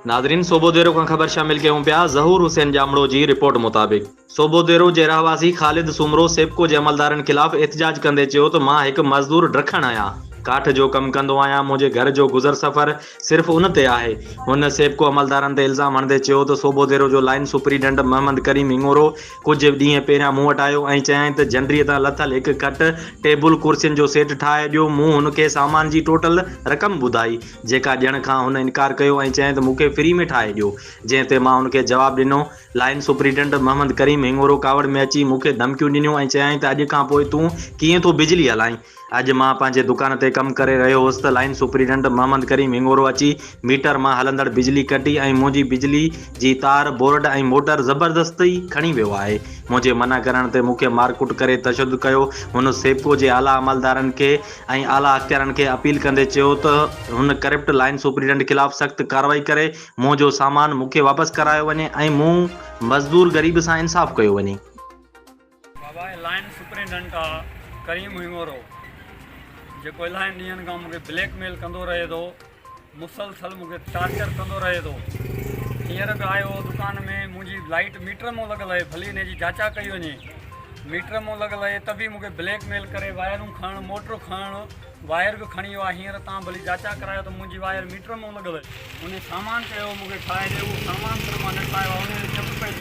ناظرين صوبوديرو کان خبر شامل ڪيون پيا ظهور حسين ڄامڙو جي رپورٽ مطابق صوبوديرو جي رهواسي خالد سومرو سيپڪو جي عملدارن خلاف احتجاج ڪندي چيو ته مان هڪ مزدور ڊکڻ آهيان ڪاٺ جو ڪم ڪندو آهيان منهنجي گهر جو گذر سفر صرف ان تي آهي هن سيپڪو عملدارن تي الزام هڻندي چيو ته صوبوديرو جو لائين سپريڊنٽ محمد ڪريم هڱورو ڪجهه ڏينهن پهريان مون وٽ آيو ۽ چيائين ته جنڊريء تان لٿل هڪ کٽ، ٽيبل، ڪرسين جو سيٽ ٺاهي ڏيو. مون هن کي سامان جي ٽوٽل رقم ٻڌائي، جيڪا ڏيڻ کان هن انڪار ڪيو ۽ چيائين ته مون کي فري ۾ ٺاهي ڏيو. جنهن تي مان هن کي جواب ڏنو. لائين سپريڊنٽ محمد ڪريم هڱورو ڪاوڙ ۾ اچي مون کي ڌمڪيون ڏنيون ۽ چيائين ته اڄ کان پوء تون ڪيئن ٿو بجلي هلائين؟ اڄ مان پنهنجي دڪان تي ڪم ڪري رهيو هوس ته لائين سپريڊنٽ محمد ڪريم هڱورو اچي ميٽر مان هلندڙ بجلي ڪٽي ۽ منهنجي بجلي جي تار، بورڊ ۽ موٽر زبردستي کڻي ويو آهي. منهنجي منع ڪرڻ تي مون کي مارڪٽ ڪري تشدد ڪيو. هن سيپڪو جي اعليٰ عملدارن کي ۽ اعليٰ اختيارن کي اپيل ڪندي چيو ته هن ڪرپٽ لائين سپريڊنٽ خلاف سخت ڪارروائي ڪري منهنجو سامان مون کي واپس ڪرايو وڃي ۽ مون مزدور غريب سان انصاف ڪيو وڃي. بابا هي لائين سپرنٽنڊنٽ آ ڪريم هڱورو جيڪو الاهين ڏينهن کان مونکي بليڪ ميل ڪندو رهي ٿو مسلسل مونکي ٽارچر ڪندو رهي ٿو هينئر به آيو هو دڪان ۾ منهنجي لائيٽ ميٽر مون لڳل آهي ڀلي ان جي جاچا ڪئي وڃي ميٽر مون لڳل آهي ته به مونکي بليڪ ميل ڪري وائرون کڻڻ موٽر کڻڻ وائر به کڻي ويو آهي هينئر تان ڀلي جاچا ڪرايو ته منهنجي وائر ميٽر مون لڳل آهي ان سامان چيو مونکي ٺاهي ڏي اهو سامان سر مان نه ٺاهيو آهي ان جو چپ پئجي.